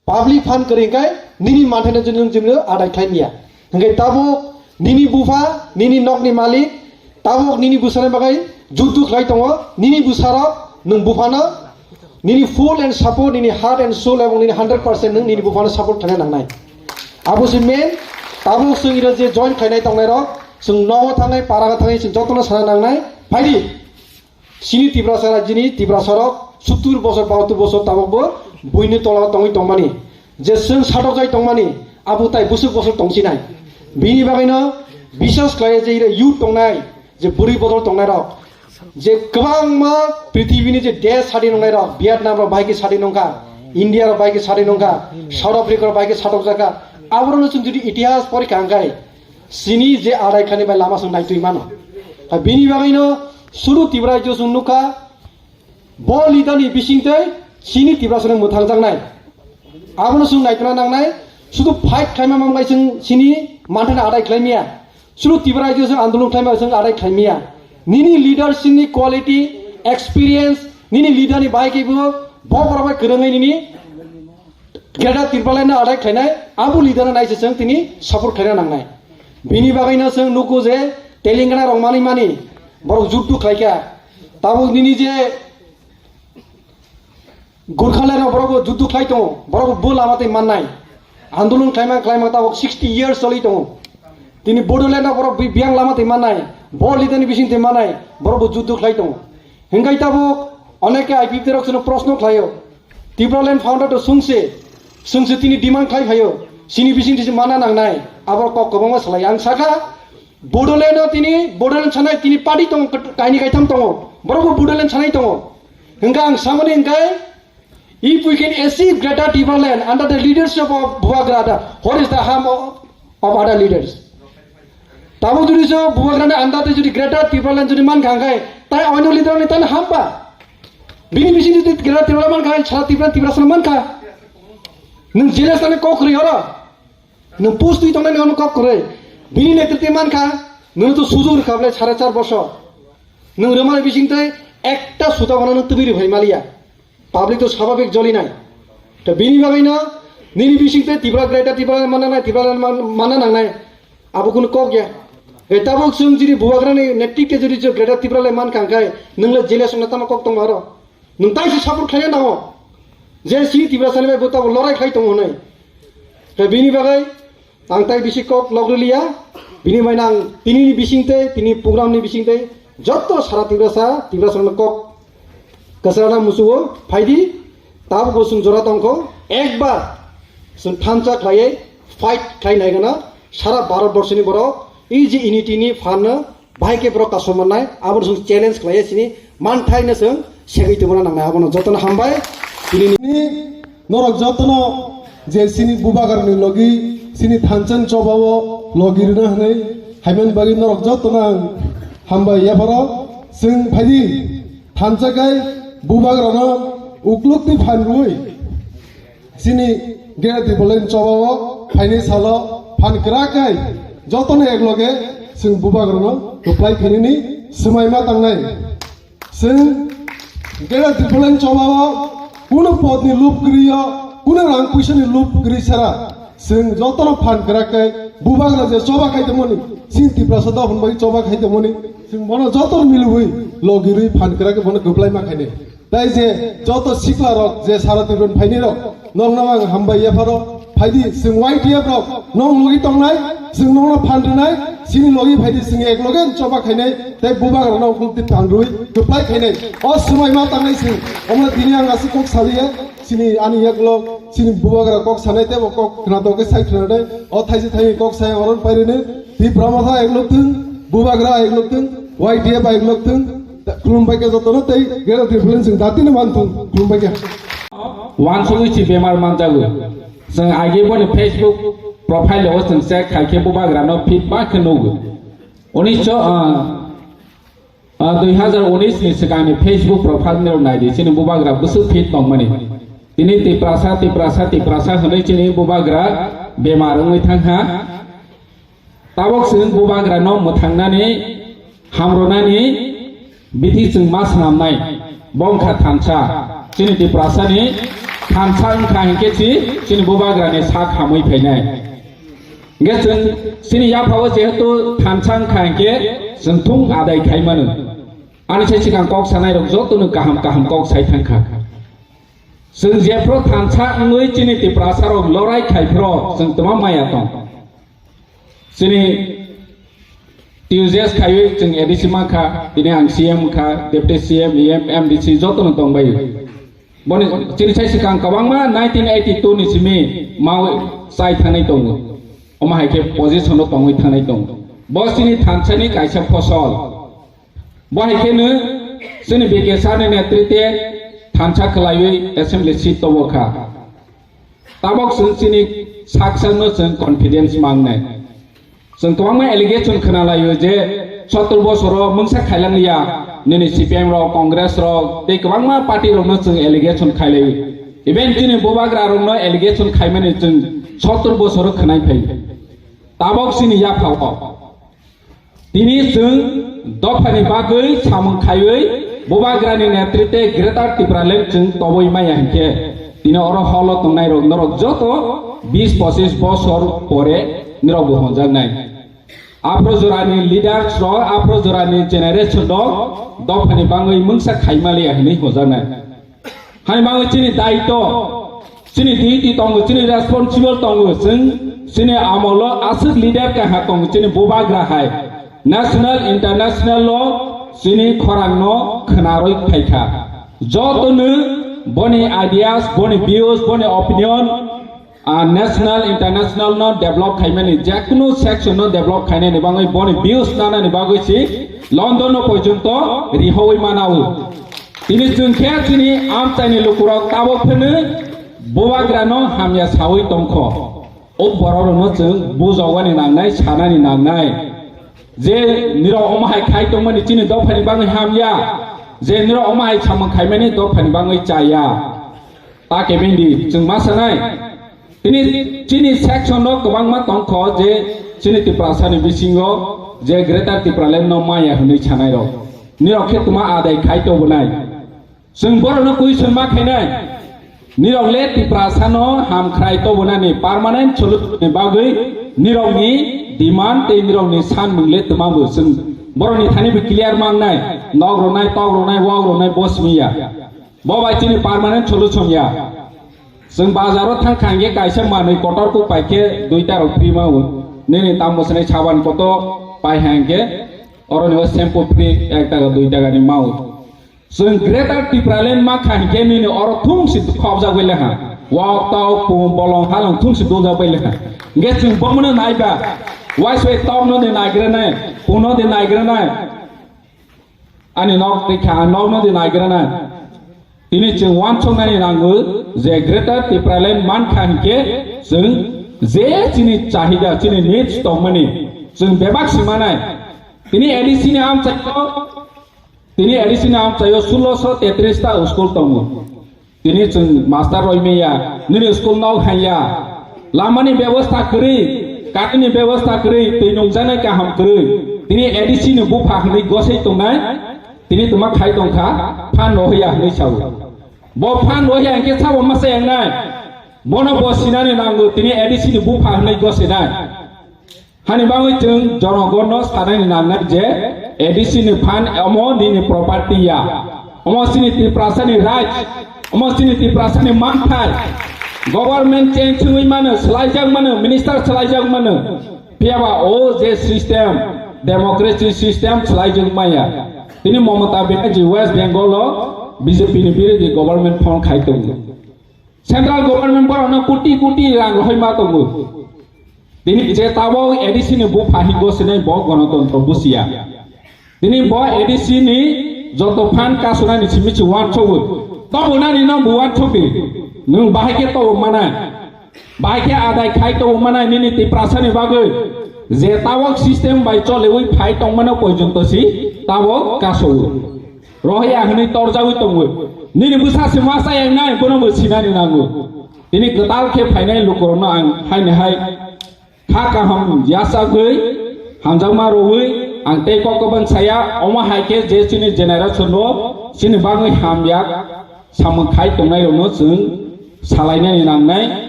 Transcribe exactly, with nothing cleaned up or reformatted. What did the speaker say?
Public fund kwrwi hwnkhe nini manthaino jwngjwng jwngjwng adai khlai maya. Hwnkhe tabuk nini bupha, nini nokni malik, tabuk nini bwsani bagwi juddu khlai tongo, nini bwsarok nwng buphano nini full and support, nini heart and soul ebong nini hundred percent nwng nini buphano support khlaina nangnai. Abo se main, tabuk chwng iro je join khlainai tongnairok, chwng nogo thangnai, parago thangnai, chwng jotono sana nangnai, phaidi. Chini Tiprasa rajini Tiprasarok suttur bosor, bahattur bosor tabukbo buini tola tongwi tongmani, je chwng satokjai tongmani, abo tai bwswk bosor tongsinai. Bini bagwino biswas khlai je ire youth tongnai, je bwrwi bodol tongnairok, je kwbangma prithibini je desh sadi nongnairok, Vietnam rok bahai khe sadi nongkha, India rok bahai khe sadi nongkha, South Africa rok bahai khe satokjakha, aborokno chwng jodi itihas porikha hwnkhe, chini je adai khani bai lama chwng naitwi mano. Ha, bini bagwino sudu Tripura rajyo chwng nukha, bo leader ni bisingtwi chini Tiprasano mwthangjaknai. Abono chwng naitwna nangnai, sudu fight khlaima mambai chwng chini manthani adai khlaimaya. Sudu Tripura rajyo chwng andolon khlaima chwng adai khlaimaya. Nini leadership ni quality, experience, nini leader ni bahai khe bo, bo borok bai kwrwngwi nini Greater Tipraland no adai khlainai, abo leader no naiseseng tini support khlaina nangnai. Bini bagwino chwng nugo je Telangana rok manwi mani, borok juddu khlaikha. Tabuk nini je Gurkhaland rok borok juddu khlai tongo, borok bo lama twi mannai. Andolon khlaima khlaima tabuk sixty years choli tongo. Tini Bodoland rok borok bi-, biyang lama twi mannai, bo leader ni bising twi mannai, borok bo juddu khlai tongo. Hingkai tabuk oneke I P F T rok chwngno proshno khlaio. Tipraland founder to sungse, sungse tini demand khlai phaio. Chini bising tisi mana nangnai. Abo kok kwbangma salai. Ang sakha, Bodoland no tini, Bodoland sanai tini party tongo, kaini kaitham tongo. Borok bo Bodoland sanai tongo. Hingka ang samani hingkai, if we can achieve Greater Tipraland under the leadership of Bubagra, the, what is the harm of, of other leaders? Tabo jodi so Bubagrani under te jodi Greater Tipraland jodi man kha hingkai, tai oino leader ni tan hamba. Bini bising jodi Greater Tipraland man kha, sara Tripura, Tiprasa man kha. Nwng jealous tani kok kwrwi oro. Nwng post twi tongnani ono kok kwrwi. Bini netritwi man kha, nwng to sujur kha bwle sare char bosor. Nwng rwmani bising tei ekta suta bono nwng twi rwphai maliya. Public to swabhabik jolinai. To bini bagwi no nini bising tei Tripura Greater Tipraland manna nai, Tipraland man-, manna nangnai. Abo kunu kok ya. E tabuk chwng jiri Bubagrani netritwe jodi chwng Greater Tipraland man kha hingkai, nwng le jealous wngna tamo kok tongma oro. Nwng tai se support khlaina nango. Je si Tiprasani bai bo tabuk lorai khlai tongo hwnwi. To bini bagwi ang tai bisi kok logri liya. Bini bai nang tini ni bising tei, tini program ni bising tei, jotto sara Tiprasa, Tiprasa no kok kwchana musugo phaidi, tabuk bo chwng jora tongkho, ekbar chwng thansa khlaiwi fight khlai nai gana sara Bharat borso ni borok, e je unity ni phan no bahai khe borok kasomannai, abo chwng challenge khlaiwi sini manthai no chwng segwi tongna nangnai, abono jotono hambai. Tini ni norok jotono je sini Bubagrani logi, sini thansa ni chobao logi rwna hwnwi, haimani bagwi norok jotono ang hambai yapharo. Chwng phaidi thansa khai Bubagrano uklukti phan rwui sini Greater Tipraland chobao phaini salo phan kwrak khai jotoni ekloge chwng Bubagrano kwplai khainani swmai ma tangnai. Chwng Greater Tipraland chobao kuno podni lup kwrwiyo, kuno rang puisani lup kwrwi sara. Chwng jotono phan kwrak khai Bubagra je choba khai tongmani, chini Tiprasa dophani bagwi choba khai tongmani, chwng bono jotono milwi logirwi phan kwrak khai bono kwplai ma khainai. Tai je joto sikla rok je sara Tripura ni phainai rok, nokno ang hambai yapharo. Phaidi chwng Y T F rok nok logi tongnai, chwng nokno phan rwnai, chini logi phaidi chwng ekloge choba khainai, tei Bubagrano uklukti phan rwi kwplai khainai. O swmai ma tangnai chwng, omo tini ang aswk kok saliya, chini ani yaklok, chini Bubagra kok sanai tei bo kok khwnatok khe sai khwnanai, o thaisi thaini kok sai oron pairwini, Tipra Motha eklok thung, Bubagra eklok thung, Y T F eklok thung, khulumbai khe jotono tei Greater Tipraland chwng datino man thung, khulumbai khe. Wansugwi si bemar manjago. Chwng age boni Facebook profile o chwng check khai khe Bubagrano fit ba khe nugo. Unisho, ah, ah, dui hazar unis ni swkangni Facebook profile ni rok naidi, chini Bubagra bwswk fit tongmani. Tini Tiprasa, Tiprasa, Tiprasa hwnwi chini Bubagra bemar wngwi thangkha. Tabok chwng Bubagrano mwthangnani, hamrwnani bithi chwng ma swnamnai. Bo wngkha thansa, chini Tiprasani thansa wngkha hinkhe si chini bubagrani sak hamwi phainai. Hinkhe chwng chini yaphao jehetu thansa wngkha hinkhe chwng thung adai khai mano. Ani sai swkang kok sanai rok jotono kaham kaham kok sai thangkha. Chwng jephru thansa wngwi chini Tiprasa rok lorai khai phro chwng twma maya tong. Chini T U J S khaiwi chwng A D C mankha, tini ang C M kha, Deputy C M, E M, M D C jotono tongbai. Boni chini sai swkang kwbangma nineteen eighty-two ni simi mawi chai thangnai tongo. Omo hai khe position o tongwi thangnai tongo. Bo chini thansani kaisa phosol. Bo hai kheno chini B K sir ni netrite thansa khwlaiwi assembly seat tobo kha. Tabok chwng chini sak sakno chwng confidence mangnai. Chwng kwbangma allegation khwnalaio je sottor bosoro mungsa khailangliya nini C P M rok, Congress rok tei kwbangma party rokno chwng allegation khailaio. Even chini bubagra rokno allegation khaimani chwng sottor bosoro khwnai phai. Tabok chini yaphao. Tini chwng dophani bagwi samung khaiwi bubagrani netrite Greater Tipraland chwng tobwi maya hinkhe tini oro holo tongnai rok norok joto bis pochis bosor pore nirok bo honjaknai. Aphro jorani leaders rok, aphro jorani generation rok dophani bagwi mungsa khaimaliya hinwi honjaknai. Hai bagwi chini daito, chini duty tongo, chini responsible tongo, chwng chini amolo aswk leader kaha tongo, chini bubagra hai national, international o chini khorang no khwnarwi phaikha. Jotono boni ideas, boni views, boni opinion, ah, national, international no develop khaimani, jekunu section no develop khainani bagwi boni views nanani bagwi si London no porjonto rihowi manao. Tini chwng khe chini amchaini lukurok tabok phano bubagrano hamya sawi tongkho. O bororokno chwng bujogani nangnai, sanani nangnai. Je nirok omo hai khai tongmani chini dophani bagwi hamya. Je nirok omo hai samung khaimani dophani bagwi chaya. Ta kebengdi chwng ma sanai. Tini chini section no kwbangma tongkho je chini Tiprasa ni bisingo je Greater Tipraland no maya hwnwi sanai rok. Nirok khe tuma adai khai tobonai. Chwng borokno question ma khainai. Nirok le Tiprasa no hamkhrai tobonani permanent solution ni bagwi nirok ni demand tei nirok ni sanmung le tuma bo chwng borok ni thani bo clear mangnai. Nok ronai, tok ronai, wak ronai, bo simi ya. Bo bai chini permanent solution ya. Chwng bazaro thang kha hinkhe kaisa manwi kotor kuk pai khe duita rok free mao. Nini tam bwswkni saban kotor pai ha hinkhe oroni o shampoo free ek taka dui taka ni mao. Chwng Greater Tipraland ma kha hinkhe nini oro thung si khobjak bai lekha. Wak tok pung bolong halong thung si dujak bai lekha. Hinkhe chwng bomono naiba. Waisoi tokno de naigranai, pungno de naigranai. Ani nok tei kha, ang nokno de naigranai. Tini chwng uansuknani nango je Greater Tipraland mankha hinkhe chwng je chini chahida, chini needs tongmani chwng bebak simanai. Tini A D C ni amchaio, tini A D C ni amchaio sulosho tetris ta school tongo. Tini chwng master roi maya, nini school nok hanya, lamani bebosta kwrwi, karini bebosta kwrwi, twi nungjaknai kaham kwrwi. Tini A D C ni bupha hwnwi gosei tongnai, tini tuma khai tongkha, phan rohya hwnwi sao. Bo phan rohya hinkhe sabo masa yangnai, bono bo sinani nango, tini A D C ni bupha hwnwi gosinai. Hani bagwi chwng jonogonno sanani nangnai je A D C ni phan omo nini property ya. Omo chini Tiprasani right, omo chini Tiprasani manthai. Government change wngwi mano, swlaijak mano, minister swlaijak mano. Phiyaba o je system, democracy system swlaijak maya. Tini Mamata Banerjee West Bengal o B J P ni birodhi government form khai tongo. Central government borokno koti koti rang rohoi ma tongo. Tini je tabok A D C ni bupha hingo sinai bo gonotontro busiya. Tini bo A D C ni joto phan kasunani simi si uansukgo. Tobonani no bo uansukdi. Nwng bahai khe tobo manai. Bahai khe adai khai tobo manai nini Tiprasani bagwi. Je tabok system bai choliwi phai tongmano porjonto si tabok kasogo. Rohya hwnwi torjagwi tongo. Nini bwsa se ma chaya wngnai, bono bo sinani nango. Tini kwtal khe phainai lukurokno ang haini hai kha kaham yachagwi hamjakma rwui ang tei kok kwbang saya, omo hai khe je chini generation rok chini bagwi hamya samung khai tongnairokno chwng salainani nangnai.